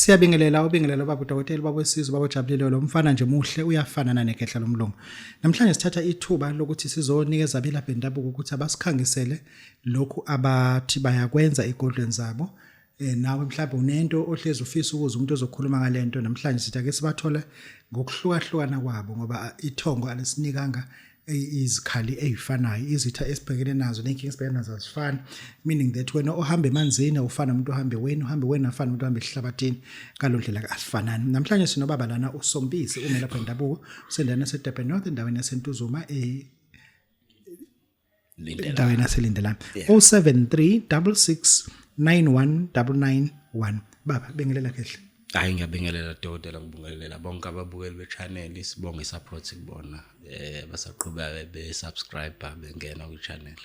Siyabingelela, ubingelela baba udokotela, baba wesizwe, baba ojabulile. Lo mfana nje muhle, uyafana nanekhehla lomlungu. Namhlanje sithatha ithuba lokuthi sizonikeza abelaphi bendabuko ukuthi abasikhangisele lokhu abathi bayakwenza egodlweni zabo. Nawe mhlawumbe unento ohlezi ufisa ukuze umuntu ozokhuluma ngalento. Namhlanje sithi ake sibathole ngokuhlukahlukana kwabo, ngoba ithongo alisinikanga izikhali ey'fanayo. Izitha esibhekene nazo ney'nkinga esibhekene nazo azifani, meaning that wena ohamba emanzini awufani nomuntu ohamba eweni, uhamba eweni afani nomuntu ohamba esihlabathini. Ngalo ndlela asifanani. Namhlanje sinobaba lana uSompisi, umelaphi wendabuko, usendaweni yaseDurban North, endaweni yaseNtuzuma, endaweni yaseLindelani. 073 66 91 991. Baba, bengelela kehle. Hayi, ngiyabingelela dokotela, ngibingelela bonke ababukeli be-channel. Sibonge i-support kubona, basaqhubeka be-subscribe, bengena kwi-channel.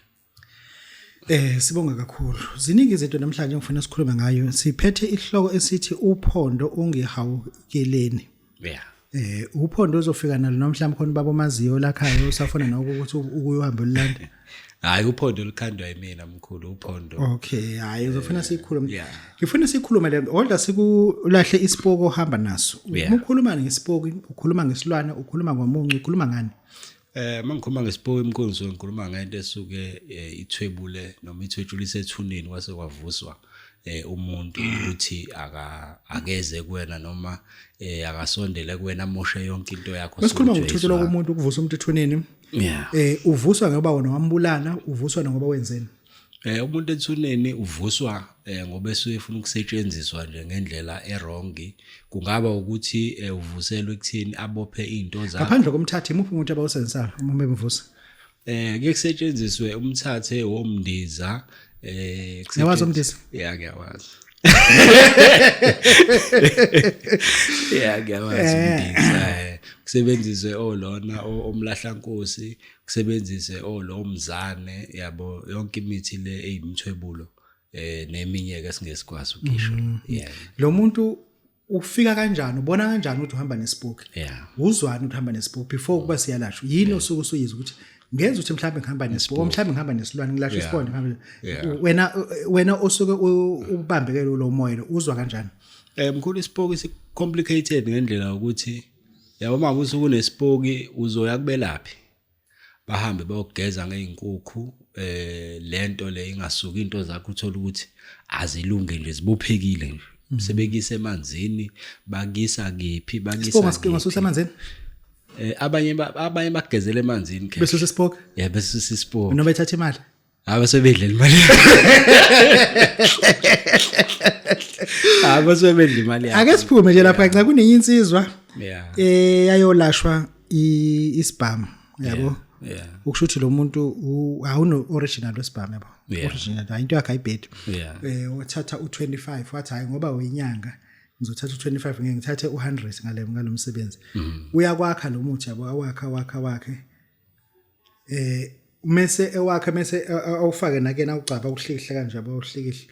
Sibonga kakhulu. Ziningi izinto namhlanje engifuna sikhulume ngayo. Siphethe ihloko esithi "Uphondo ungihawukeleni". Uphondo uzofika nalo noma mhlawumbe khona ubaba omaziyo lakhayo usafuna noko ukuthi ukuyohamba ulanda? Hayi, uphondo olukhandwa yimina mkhulu, uphondo. Okay, hayi, uzofuna sikhulume. Ngifuna sikhulume le kodwa sikulahle isipoko ohamba naso. Uma ukhuluma ngesipoki, ukhuluma ngesilwane, ukhuluma ngomuncu, ukhuluma ngani? Mangikhuluma ngesipoki mkhulu, ngisuke ngikhuluma ngento esuke ithwebule noma ithwetshulise ethuneni, kwase kwavuswa umuntu ukuthi aka akeze kuwena noma akasondele kuwena, amoshe yonke into yakho. Besikhuluma ngokuthwetshulwa komuntu, ukuvusa umuntu ethuneni. Uvuswa ngoba wena wambulala, uvuswa ngoba wenzeni? Umuntu ethuneni uvuswa ngoba esuke efuna ukusetshenziswa nje ngendlela e-wrong. Kungaba ukuthi uvuselwe ekuthini abophe izinto zakhe. Ngaphandle komthatha, imuphi umuntu abawusebenzisayo uma bemvusa? Kuye kusetshenziswe umthathe womndiza. Ngiyawazi umndiza? Yeah, ngiyawazi. Yeah, ngiyawazi umndiza. Kusebenziswe olona omlahlankosi, kusebenzise olo mzane, yabo, yonke imithi le eyimthwebulo neminye ke singesikwazi ukisho. Yeah. Lo muntu ufika kanjani, ubona kanjani ukuthi uhamba nesipoki? Uzwani ukuthi uhamba nesipoki before kuba siyalashwa? Yini osuke usuyizwa ukuthi ngenza ukuthi mhlawumbe ngihamba nesipoki, mhlawumbe ngihamba nesilwane, ngilashwa isibonda, ngihambe wena osuke ubambeke lo moya lo, uzwa kanjani? Mkhulu, isipoki si complicated ngendlela ukuthi, yabo, uma usuke unesipoki uzoya kubelaphi, bahambe bayogeza ngey'nkukhu, lento le ingasuki, into zakho uthola ukuthi azilunge nje, zibophekile nje, sebekisa emanzini, bakisa kephi, bakisa Isipoki ngasusa emanzini? Abanye bagezela emanzini ke. Besusa isipoki? Yeah, besusa isipoki. Noma bethatha imali? Hayi, sebedla imali. Hayi, sebedla imali yakho. Ake siphume nje lapha kancane, kunenye insizwa eyayolashwa isibhamu, yabo. Ukusho ukuthi lo muntu awuno original wesibhamu, yabo. Original, hayi, into yakhe ayibhedi. Wathatha u25, wathi, "Hayi, ngoba uyinyanga ngizothatha u25, ngeke ngithathe u100 ngalomsebenzi." Uyakwakha lo muthi, yabo, awakha wakha wakhe, mese ewakhe, mese awufake nakena, awugcaba, uhlikihle kanje, yabo, uhlikihle,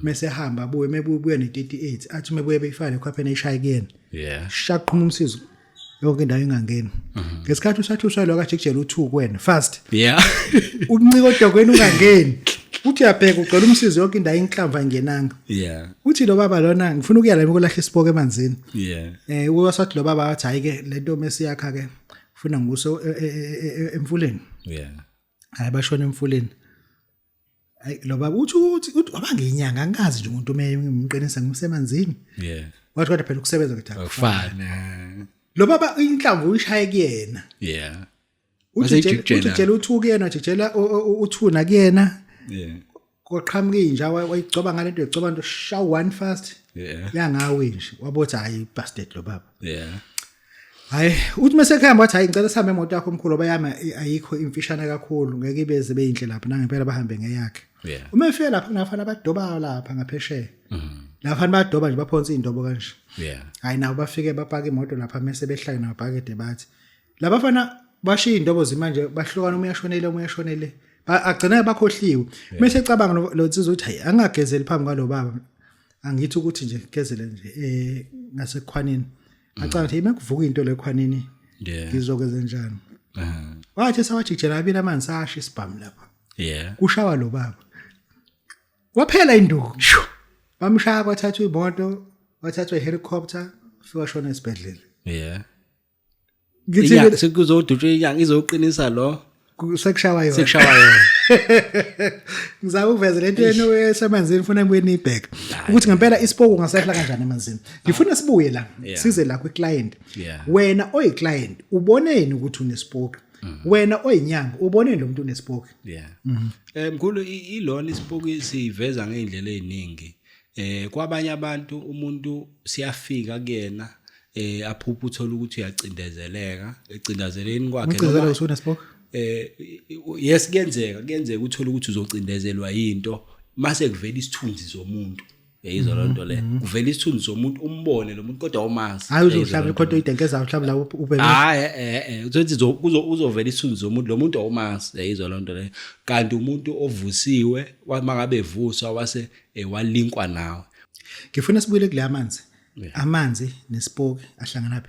mese ehamba abuye, mebuye buye ne38, athi mebuye beyifane ekhwapheni, ayishaye kuyena. Shaqhuma umsizo, yonke indawo ingangeni. Ngesikhathi usathi ushayelwa kajikijela u2 kuwena fast. Uncika odokweni ungangeni. Uthi uyabheka, ugcwele umsizo yonke indawo, inhlamvu ayingenanga. Uthi lo baba lona, "Ngifuna ukuya la ukulahla isipoki emanzini." Uwasathi lo baba, wathi, "Hayi ke, lento mesiyakha ke ufuna ngikuso emfuleni." Hayi, bashona emfuleni. Hayi, lo baba uthi wabangenyanga, angikazi nje umuntu uma ngimqinisa ngimsemanzini. Wathi kodwa phela ukusebenza kuthi akufani. Akufani. Lo baba inhlamvu uyishaye kuyena. Uthi Waseyijikijela. Utshela u2 kuyena, jikijela u2 nakuyena. Kwaqhamuka inja, wayigcoba ngalento, yagcoba nto shaw one fast. Yangawi nje. Wabothi, "Hayi, bastard lo baba." Hayi, uthi mase ekhaya wathi, "Hayi, ngicela sihambe emoto yakho omkhulu bayami, ayikho imfishane kakhulu, ngeke ibeze beyinhle lapha." Nangempela bahambe ngeyakhe. Uma efika lapha kunafana abadobayo lapha ngaphesheya. Lapha badoba nje, baphonsa indobo kanje. Hayi, nabo bafike bapaka imoto lapha, mase behlala namabhakede, bathi labafana bashiya indobo zimanje, bahlukana, uma uyashonele, uma uyashonele. Agcina bakhohliwe. Mase ecabanga lo nsizwa ukuthi, "Hayi, angagezeli phambi kwalo baba, angithi ukuthi nje gezele nje ngasekhwaneni." Acabanga ukuthi imekuvuka into lekhwaneni ngizokwenza njani. Wathi sawajikijela abili amanzi, asha isibhamu lapha. Kushawa lo baba, waphela induku, bamshaya, kwathathwa imoto. Wathathwa ihelicopter, fika washona esibhedlela. Ngithi Inyanga sekuzodutshwa inyanga izoqinisa lo sekushawa yona. Sekushawa yona. Ngizama ukuveza lento yenu esemanzini, ngifuna ngibuye niyibheke. Ukuthi ngempela isipoki ungasehla kanjani emanzini. Ngifuna sibuye la, size la kwi-client. Wena oyi-client uboneni ukuthi unesipoki? Wena oyinyanga uboneni lo muntu unesipoki? Yeah. Mkhulu, ilona isipoki siveza ngeindlela eziningi. Kwabanye abantu umuntu siyafika kuyena aphupha, uthola ukuthi uyacindezeleka, ecindezeleni kwakhe Ucindezeleka usunesipoki? Yes, kuyenzeka uthola ukuthi uzocindezelwa yinto, mase kuvela isithunzi somuntu. Yayizwa loo nto le, kuvela isithunzi somuntu, umbone lo muntu kodwa awumazi. Hayi, uzohlaba khona idenkezayo mhlawumbe la ube Hayi, uthothi uzovela isithunzi somuntu, lo muntu awumazi. Yayizwa loo nto leyo, kanti umuntu ovusiwe, mangabe evuswa wase walinkwa nawe. Ngifuna sibuyele kule amanzi. Amanzi nesipoki ahlangana phi?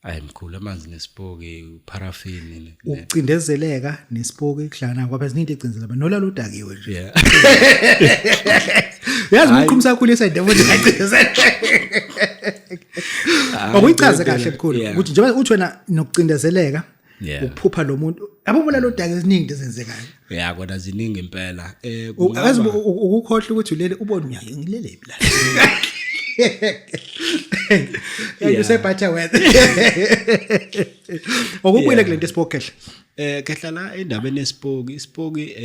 Hayi mkhulu, amanzi nesipoki, paraffin. Ukucindezeleka nesipoki kuhlangana kwapha zininto ecindezela nolalo udakiwe nje. Yazi umqhumisa kakhulu esayide futhi acindezeleka. Okuyichaze kahle mkhulu ukuthi njengoba uthi wena nokucindezeleka, ukuphupha lo muntu, yabo, bona lo daka, eziningi ezenzekayo. Yeah, kona ziningi impela. Akazi ukukhohlwa ukuthi ulele, ubone uyaye ngilele la. Yeah, you say better word. Okubuyele kule nto esipoki, kehle. Kehla la endabeni yesipoki, isipoki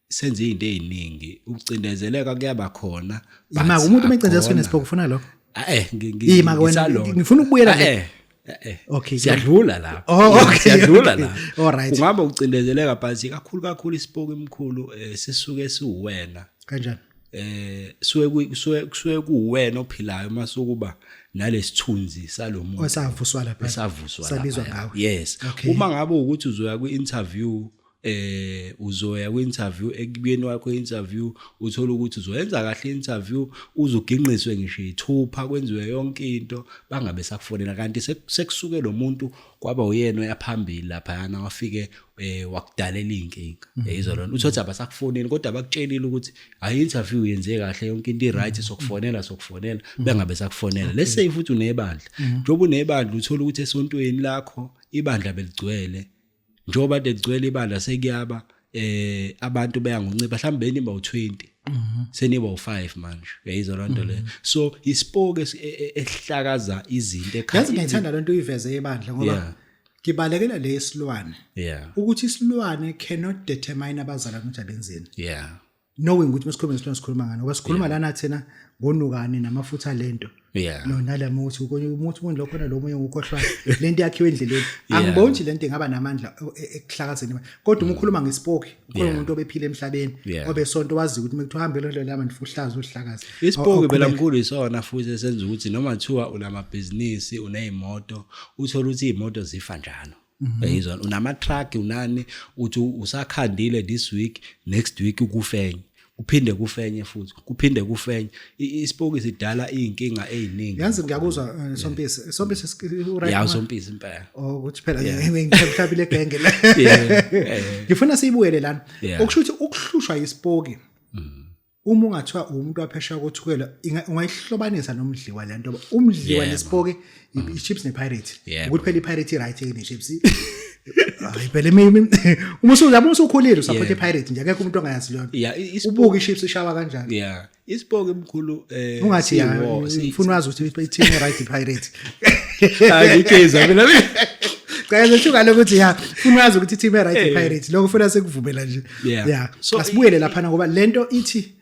senze izinto eziningi, ukucindezeleka kuyaba khona. But Ima umuntu umecindezela akhona. Nesipoki ufuna lokho. Ima Ima wena, ngifuna ukubuyela le. Okay. Siyadlula la. Oh, okay, Siyadlula okay. la. All right. Kungaba ucindezeleka, but kakhulu kakhulu isipoki emkhulu sisuke siwena. Kanjani? Suke kuwena ophilayo masukuba nalesithunzi salomuntu Osavuswa lapha. Esavuswa Sabizwa laphaya. Ngawe. Yes. Uma ngabe ukuthi uzoya kwi-interview, uzoya kwi-interview, ekubuyeni kwakho interview uthola ukuthi uzoyenza kahle interview, uzuginqiswe ngisho ithupha, kwenziwe yonke into, bangabe sakufonela, kanti sekusuke lo muntu kwaba uyena oyaphambili laphayana, wafike wakudalela iy'nkinga. Yayizwa lona, uthothi abasakufoneli kodwa bakutshelile ukuthi hayi, interview yenze kahle, yonke into i-right, sokufonela, sokufonela, bengabe sakufonela. Let's say futhi unebandla, njengoba unebandla uthola ukuthi esontweni lakho ibandla beligcwele, njengoba kade ligcwele ibandla, sekuyaba abantu beyangoncipha, mhlawumbe beniba u20, seniba u5 manje. Uyayizwa loo nto leyo? So isipoki esihlakaza izinto ekhaya. Yazi ngiyayithanda lento uyiveze ebandla ngoba ngibalekela le isilwane. Ukuthi isilwane cannot determine abazalwane ukuthi abenzeni. Knowing ukuthi masikhuluma ngesilwane sikhuluma ngani, ngoba sikhuluma lana thina ngonukane namafutha lento. No nala muthi ukonye umuthi umuntu lokhona lo munye ukhohlwa lento yakhiwe endleleni. Angiboni ukuthi lento ingaba namandla ekuhlakazeni, kodwa uma ukhuluma ngesipoki ukhuluma umuntu obephila emhlabeni, obesonto, wazi ukuthi mekuthiwa hambe lo ndlela manje uhlaza uhlakaza. Isipoki phela mkhulu isona futhi esenza ukuthi noma kuthiwa unamabhizinisi, uney'moto, uthole ukuthi iy'moto zifa njalo. Uyayizwa, unama-truck, unani, uthi usakhandile this week, next week kufenye, kuphinde kufenye futhi, kuphinde kufenye. Isipoki sidala iy'nkinga ey'ningi. Yazi ngiyakuzwa, Sompisi, Sompisi, uright? Ya, uSompisi impela. Oh, ukuthi phela ngimhlabile genge la. Ngifuna siyibuyele lana. Okusho ukuthi ukuhlushwa isipoki, uma ungathiwa umuntu waphesheya koThukela, ungayihlobanisa nomdliwa le nto, umdliwa nesipoki, i-Chiefs ne-Pirate, ukuthi phela i-Pirate i-right ne-Chiefs. Hayi phela, uma usuyabo usukhulile usupport i-Pirate nje, akekho umuntu ongayazi leyo nto. Yeah, ubuke i-Chiefs ishawa kanjani. Yeah, isipoki emkhulu Ungathi ya, ngifuna wazi ukuthi i-team right i-Pirate. Angikeza mina. Cha, ngisho ukuthi ya, funa wazi ukuthi i-team right i-Pirate, lokho funa sekuvumela nje. Yeah. So, asibuyele laphana ngoba lento ithi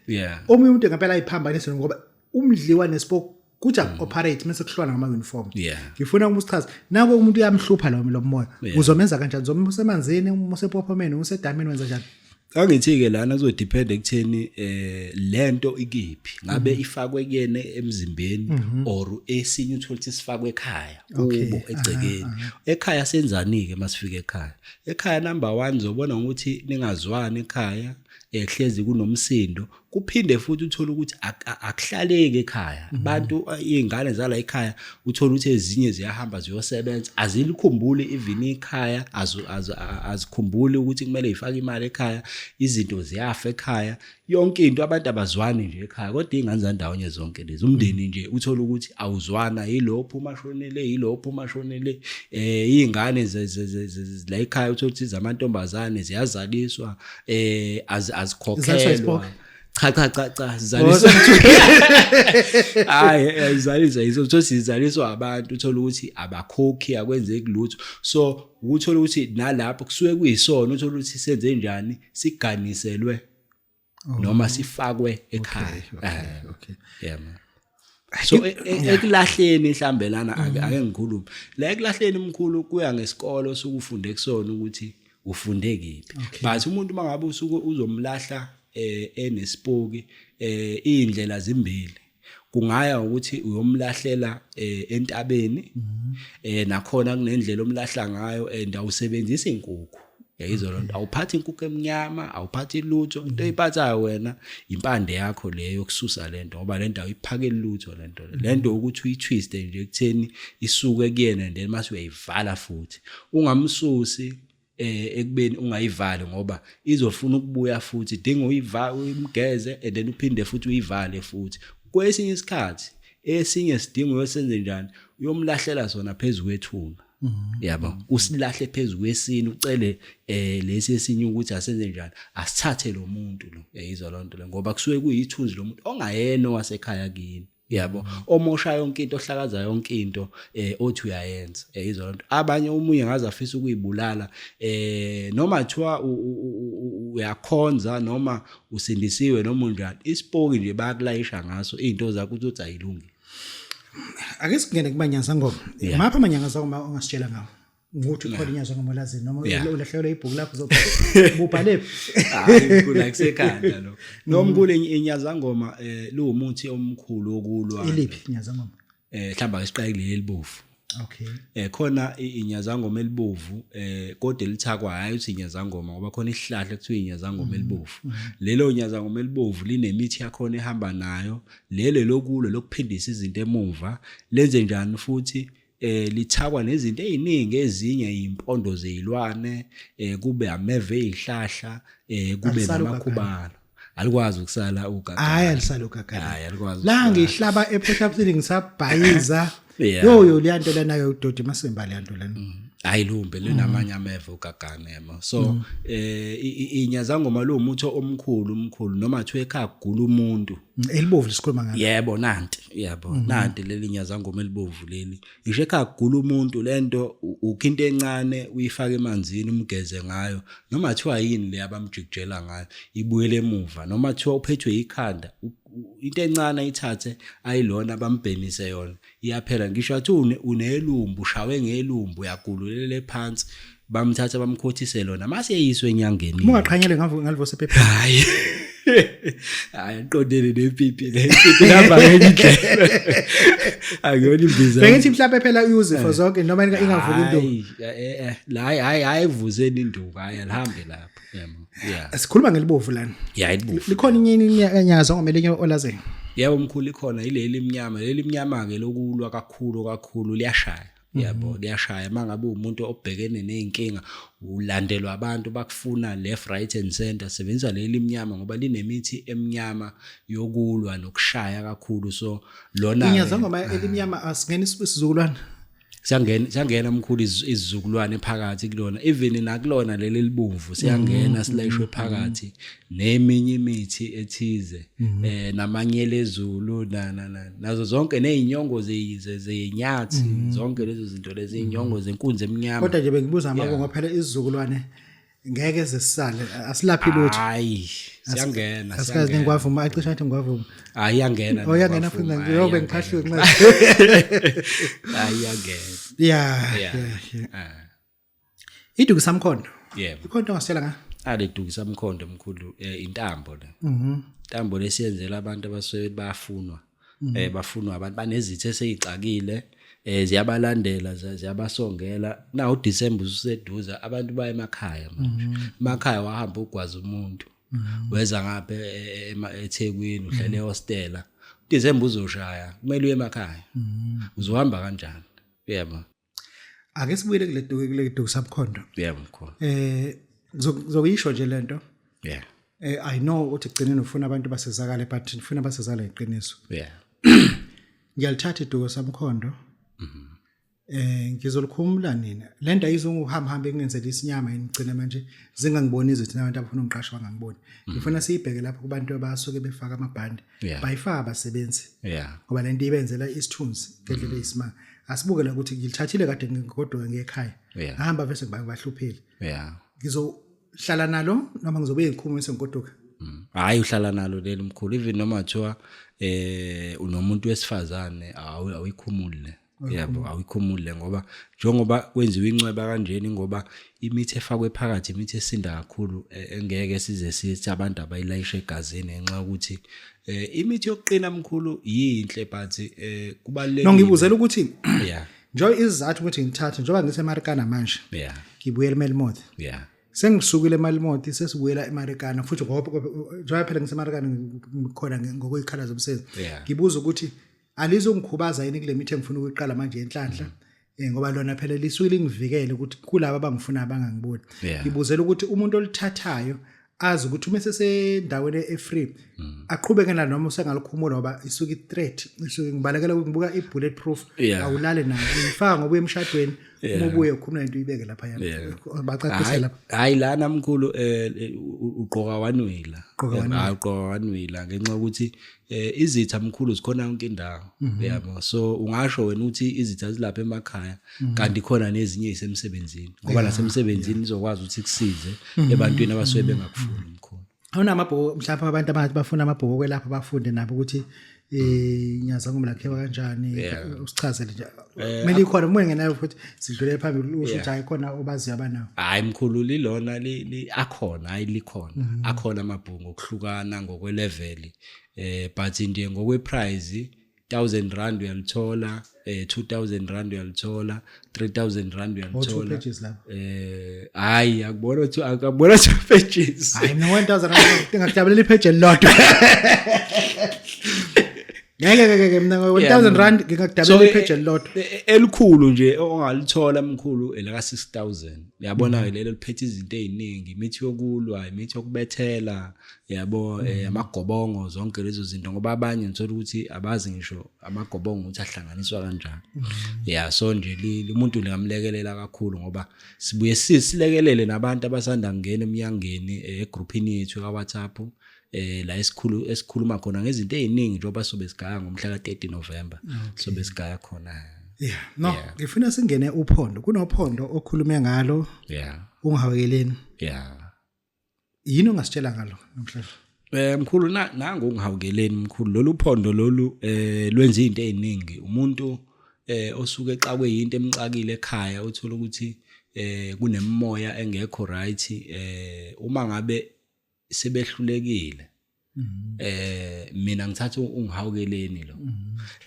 omunye umuntu ngempela ayiphambanise, ngoba umdliwa nesipoki kuthi operate mase kuhlwana ngama uniform. Ngifuna umusichaze nako, umuntu uyamhlupha lo moya, uzomenza kanjani? Uzomusa emanzini, umusa epophomeni, umusa edamini, wenza njani? Angithi-ke lana kuzodepend ekutheni lento ikiphi, ngabe ifakwe kuyena emzimbeni or esinye uthole ukuthi sifakwe ekhaya kubo egcekeni. Ekhaya senzani-ke masifika ekhaya? Ekhaya number 1 uzobona ukuthi ningazwani ekhaya, hlezi kunomsindo. Kuphinde futhi uthole ukuthi akuhlaleki ekhaya. Abantu, izingane zala ekhaya, uthola ukuthi ezinye ziyahamba ziyosebenza, azilikhumbuli even ikhaya, azikhumbuli ukuthi kumele ifake imali ekhaya. Izinto ziyafa ekhaya, yonke into, abantu abazwani nje ekhaya, kodwa iy'ngane zandawonye zonke lezi. Umndeni nje uthola ukuthi awuzwana, yilophu umashonele, yilophu umashonele. Iy'ngane la ekhaya uthola ukuthi zamantombazane ziyazaliswa, Zaliswa azikhokhelwa. Isipoki? Cha, cha, cha, cha, zaliswa, hayi, ayizaliswa yizo. Uthola sizaliswa abantu, uthola ukuthi abakhokhi, akwenzeki lutho. So ukuthola ukuthi nalapho kusuke kuyisona, uthola ukuthi senze njani, siganiselwe noma sifakwe ekhaya. Yeah man. So ekulahleni mhlambe lana ake ngikhulume la ekulahleni, mkhulu, kuya ngesikolo osukufunde kusona ukuthi ufunde kephi, but umuntu mangabe usuke uzomlahla enesipoki, indlela zimbili. Kungaya ukuthi uyomlahlela entabeni, nakhona kunendlela omlahla ngayo, and awusebenzisi inkukhu, yayizwa lonto. Awuphathi inkukhu emnyama, awuphathi lutho. Into oyiphathayo wena impande yakho leyo yokususa lento, ngoba lento awuyiphakeli lutho. Lento ukuthi uyitwiste nje ekutheni isuke kuyena, and then mase uyayivala futhi, ungamsusi ekubeni ungayivali, ngoba izofuna ukubuya futhi. Idinga uyiva, uyimgeze, and then uphinde futhi uyivale futhi. Kwesinye isikhathi esinye sidinga uyosenze njani, uyomlahlela sona phezulu kwethuna, yabo, usilahle phezulu kwesini, ucele lesi esinye ukuthi asenze njani, asithathe lo muntu lo, yayizwa lonto le, ngoba kusuke kuyithunzi lomuntu ongayena owasekhaya kini, yabo, omosha yonke into, ohlakaza yonke into othi uyayenza, yayizwa lonto. Abanye, omunye ngaze afisa ukuyibulala, noma kuthiwa uyakhonza noma usindisiwe noma unjani, isipoki nje bayakulayisha ngaso izinto zakho, ukuthi ayilungi. Ake singene kumanyanga ngoma. Mapha amanyanga zangoma ongasitshela ngawo? Ukuthi khona inyanga ngoma olazi noma ulahlekelwe ibhuku lakho, uzobubhale? Hayi mkhulu, akusekhanda lo. No mkhulu, inyazangoma luwumuthi omkhulu wokulwa. Iliphi inyanga ngoma? Mhlamba ake siqale kuleli elibovu. Khona inyazangoma elibovu, kodwa elithakwa, hayi uthi inyazangoma, ngoba khona isihlahla ekuthiwa inyazangoma elibovu. Lelo nyazangoma elibovu linemithi yakhona ehamba nayo. Lelo lokulo lokuphindisa izinto emuva, lenze njani futhi, lithakwa nezinto eziningi ezinye, impondo zezilwane, kube ameve ezihlahla, kube Alisali. namakhubalo. Alikwazi ukusala ugaga. Hayi, alisali ugaga. Hayi, alikwazi la ukusala. Ngihlaba ePort ngisabhayiza. Yo yo, leya nto lena yododi masimba, leya nto lena. Hayi, lumbe linamanye ameva ugagane, yabo. So inyazangoma lo umuthi omkhulu, umkhulu, noma kuthiwa ekhaya kugula umuntu. Elibovu lisikhuluma ngalo. Yebo, nanti, yabo, nanti leli nyazangoma elibovu leli. Ngisho ekhaya kugula umuntu, lento ukho into encane uyifaka emanzini, umgeze ngayo, noma kuthiwa yini le abamjikijela ngayo, ibuyele emuva. Noma kuthiwa uphethwe ikhanda, into encane ayithathe ayilona, bambhemise yona, iyaphela. Ngisho athi unelumbu, ushawe ngelumbu, uyagululele phansi, bamthatha bamkhothise lona, mase eyiswe enyangeni. Uma ungaqhanyelwe ngalivusa ephepheni? Hayi hayi, aqondene nepipi, le pipi hamba ngenye indlela, akuyona imbiza. Bengithi mhlawumbe phela uyuzifo zonke noma ingavuki induku. Hayi, la hayi hayi hayi, evuzeni induku, hayi, alihambe lapho, yabo, yeah. Sikhuluma ngelibovu lana. Yeah, elibovu. Likhona inye inyanga ngoma elinye olaziyo? Yebo mkhulu, ikhona, ileli emnyama. Leli mnyama ke lokulwa kakhulu kakhulu, liyashaya, yabo, liyashaya. Mangabe umuntu obhekene nezinkinga, ulandelwa abantu bakufuna left, right and center, sebenzisa leli mnyama, ngoba linemithi emnyama yokulwa nokushaya kakhulu. So lona Inyanga ngoma elimnyama asingeni isizukulwane? Siyangena, siyangena mkhulu, izizukulwane phakathi kulona, even nakulona leli libomvu siyangena, silayishwe phakathi neminye imithi ethize, namanyele ezulu, na na na nazo zonke, nezinyongo zezinyathi, zonke lezo zinto lezi, izinyongo zenkunzi emnyama. Kodwa nje bengibuza amabongo phela, isizukulwane ngeke zesisale, asilaphi lutho. Hayi, siyangena. Asikazi. Siyangena. Ngingwavuma, acishe athi ngwavuma. Hayi, iyangena. Oh, iyangena futhi. Ngwavuma, Ngiyobe hayi, ngikhahliwe iyangena. nxa. Hayi, iyangena. Yeah. Ah. Iduku samkhondo. Yebo. Ikhona into ongasitshela nga? Aledukisa umkhondo mkhulu, intambo le. Intambo lesiyenzela abantu abasuke bayafunwa. Bafunwa abantu banezitho eseyixakile, ziyabalandela, ziyabasongela. Na uDecember useduze, abantu baya emakhaya manje. Emakhaya wahamba ugwaza umuntu. Weza ngapha eThekwini uhlele ehostela. December uzoshaya, kumele uye emakhaya. Uzohamba kanjani? Yebo. Ake sibuyele kule duku, kule duku sabukhondo. Yebo mkhulu. Ngizokuyisho nje lento. Yeah. I know ukuthi egcineni ufuna abantu basizakale, but ufuna basizakale iqiniso. Yeah. Ngiyalithatha iduku samkhondo. Ngizolikhumula nina. Lento ayizunguhamba hamba ingenzela isinyama ngigcina manje zingangiboni izithi nabantu abafuna ungiqasha bangangiboni. Ngifuna siyibheke lapho kubantu abasuke befaka amabhande. Bayifaka abasebenzi. Ngoba lento ibenzela isithunzi ngendlela eyisimanga. Asibuke la ukuthi ngilithathile kade ngigoduka ngekhaya. Ngahamba bese ngibahluphile. Ngizohlala nalo noma ngizobuye ngikhulume bese ngigoduka. Hayi uhlala nalo leli mkhulu, even noma kuthiwa unomuntu wesifazane awuyikhumuli. Yebo, awuyikhumuli ngoba njengoba kwenziwa incweba kanjeni, ngoba imithi efakwe phakathi imithi esinda kakhulu engeke size sithi abantu abayilayishe egazini ngenxa yokuthi imithi yokuqina mkhulu yinhle, but kubalulekile. No, ngibuzela ukuthi njengoba isizathu ukuthi ngithathe njengoba ngiseMarikana manje. Ngibuyela eMelmoth. Sengisukile eMelmoth sesibuyela eMarikana futhi ngoba njengoba phela ngiseMarikana ngikhona ngokuyikhala zomsebenzi. Ngibuza ukuthi alizongikhubaza yini kule mithi engifuna ukuyiqala manje enhlanhla? Ngoba lona phela lisuke lingivikele ukuthi kulabo abangifuna abangangiboni. Ngibuzela ukuthi umuntu olithathayo azi ukuthi uma sesendaweni e-free aqhubeke nalo noma usengalikhumula, ngoba isuke i-threat, isuke ngibalekela ngibuka i-bulletproof. Awulale nayo, uyifaka ngoba uye emshadweni, uma ubuye ukhumula into uyibeke lapha yana. Bacacise lapha. Hayi lana mkhulu, ugqoka one wheeler. Ugqoka one Hayi, ugqoka one wheeler ngenxa yokuthi izitha mkhulu zikhona yonke indawo. Yabo, so ungasho wena ukuthi izitha zilapha emakhaya, kanti khona nezinye isemsebenzini, ngoba nasemsebenzini izokwazi ukuthi kusize ebantwini abasuke bengakufuni mkhulu. Awunamabhuku mhlawumbe abantu abangathi bafuna amabhuku okwelapha bafunde nabo ukuthi inyazangoma lakhiwa kanjani, usichazele nje. Kumele ikhona uma ungenayo futhi sidlulele phambili usho ukuthi hayi khona obaziyo abanawo. Hayi mkhulu, lilona li akhona, hayi likhona. Akhona amabhuku ngokuhlukana ngokwe-level, but nje ngokwe-price 1000 rand uyalithola, 2000 rand uyalithola, 3000 rand O two uyalithola. pages lapho. Hayi akubona two pages. Hayi mina 1000 rand ngingakujabulela ipage elilodwa. Ngeke ngeke ngeke mina ngo 1000 rand ngingakudabulela ipage elilodwa. Elikhulu nje ongalithola mkhulu elaka 6000. Uyabona ke lelo liphethe izinto eziningi, imithi yokulwa, imithi yokubethela, yabo, amagobongo, zonke lezo zinto, ngoba abanye ngithola ukuthi abazi ngisho amagobongo ukuthi ahlanganiswa kanjani. Yeah, so nje umuntu lingamlekelela kakhulu, ngoba sibuye silekelele nabantu abasanda kungena eminyangeni, egroupini yethu ka WhatsApp, la esikhuluma khona ngezinto eziningi, njengoba sobe sigaya ngomhla ka 30 November, sobe sigaya khona. Yeah, no, ngifuna singene uphondo. Kunophondo okhulume ngalo. Ungihawekeleni. Yini ongasitshela ngalo namhlanje? Mkhulu, nangu ungihawukeleni mkhulu. Lolu phondo lolu lwenza izinto eziningi. Umuntu osuke exakwe into emxakile ekhaya, uthola ukuthi kunemimoya engekho right, uma ngabe sebehlulekile, mina ngithatha ungihawukeleni lo,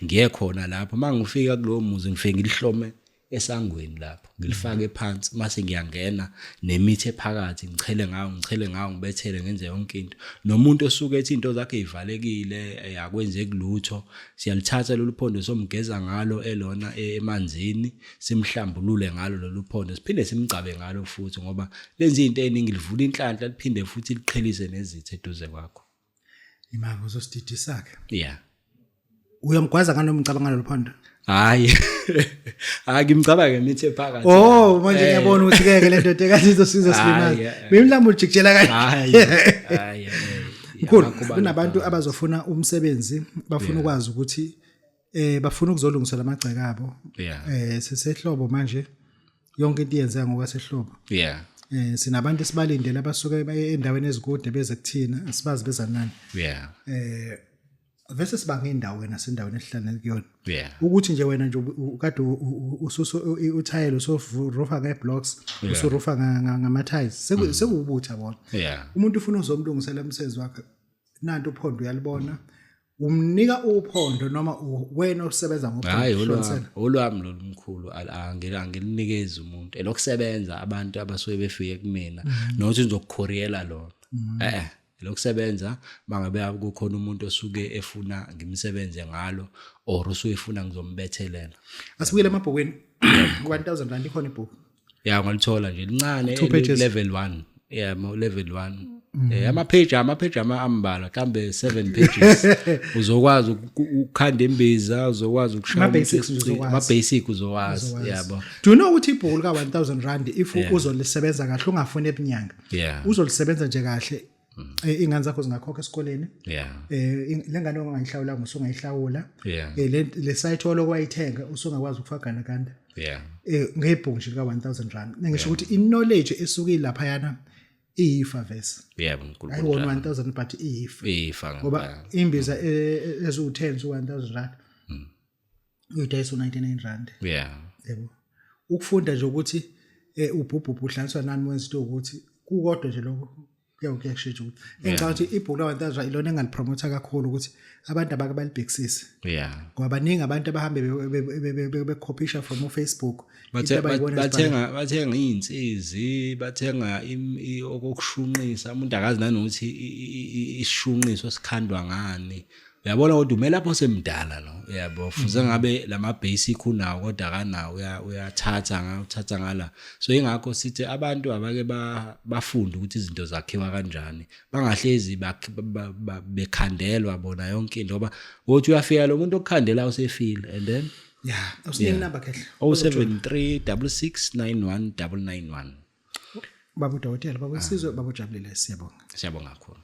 ngiye khona lapho. Mangifika kulowo muzi ngifike ngilihlome esangweni lapho, ngilifake phansi, mase ngiyangena nemithi ephakathi, ngichele ngayo, ngichele ngayo, ngibethele, ngenze yonke into. Nomuntu osuke ethi into zakhe ivalekile, akwenzeki lutho, siyalithatha lolu phondo somgeza ngalo elona emanzini, simhlambulule ngalo lolu phondo, siphinde simgcabe ngalo futhi, ngoba lenza izinto eziningi, livula inhlanhla, liphinde futhi liqhelise nezitha eduze kwakho. Imali uzosididisa ke. Yeah. Uyamgwaza nganoma ucabanga ngalolu phondo? Hayi. Hayi, ngimcabanga ngemithi ephakathi. Oh, manje ngiyabona ukuthi keke le ndoda ekathi izosiza silimaza. Mina mhlawumbe ujikijela kanje. Hayi. Hayi. Mkhulu, kunabantu abazofuna umsebenzi, bafuna ukwazi ukuthi bafuna ukuzolungisa lamagceke abo. Sisehlobo manje. Yonke into iyenzeka ngokwasehlobo. Sinabantu esibalindele abasuke endaweni ezikude beze kuthina, sibazi beza nani. Vese sibanga indawo wena sendaweni esihlala kuyona. Ukuthi nje wena nje ukade ususo uthayelo usorufa ngeblocks, usurufa ngama tiles, sekubutha bona. Umuntu ufuna uzomlungisela umsebenzi wakhe, nanti uphondo uyalibona. Umnika uphondo noma wena osebenza ngophondo? Hayi, olwami lolu mkhulu, angilinikezi umuntu. Elokusebenza abantu abasuke befike kumina, nokuthi ngizokukhoriyela lona. Lokusebenza mangabe kukhona umuntu osuke efuna ngimsebenze ngalo or usuke efuna ngizombethelela. Asibuyele emabhukwini. 1000 rand ikhona ibhuku. Ya, ngalithola nje lincane. Two pages. Level 1, yeah, mo level 1. Ama page ama ambalwa, mhlambe 7 pages. Uzokwazi ukukhanda imbiza, uzokwazi ukushaya. Ama basics nje uzokwazi. Ama basic uzowazi, yabo. Do you know ukuthi ibhuku lika 1000 rand, if uzolisebenza kahle, ungafuni ebunyanga, uzolisebenza nje kahle, ingane zakho zingakhokha esikoleni, lengane ongayihlawula usungayihlawula, le site olokwayithenga usungakwazi ukufaka ganda, ngebhuku nje lika 1000 rand. Ngisho ukuthi i knowledge esuke lapha yana iyifa vese. Yebo, uNkulunkulu. Ayiwona 1000, but iyifa. Ifa. Ngoba imbiza eziwu-10 zu-1000 rand, uyidayisa u-99 rand. Yebo, ukufunda nje ukuthi ubhubhubhu uhlanganiswa nani, wenza into ukuthi kukodwa nje lokho kuyakushintsha ukuthi engicabanga ukuthi ibhuku la 1000 rand ilona engalipromotha kakhulu ukuthi abantu abake balibhekisise, ngoba baningi abantu abahambe bekhophisha from uFacebook into abayibona. Bathenga iy'nsizi, bathenga okokushunqisa. Umuntu akazi nanokuthi isishunqiso sikhandwa ngani, uyabona? Kodwa ume lapho semdala lo, uyabo, fuze ngabe lama basic unawo, kodwa akanawo. Uyathatha nga uthatha ngala. So ingakho sithi abantu abake bafunde ukuthi izinto zakhiwa kanjani, bangahlezi bekhandelwa bona yonke into, ngoba wothi uyafika lo muntu okukhandela usefile and then Yeah, awusinike inamba, Khehla. 073 66 91 991. Baba udokotela, baba Isizwe, baba ujabulile, siyabonga. Siyabonga kakhulu.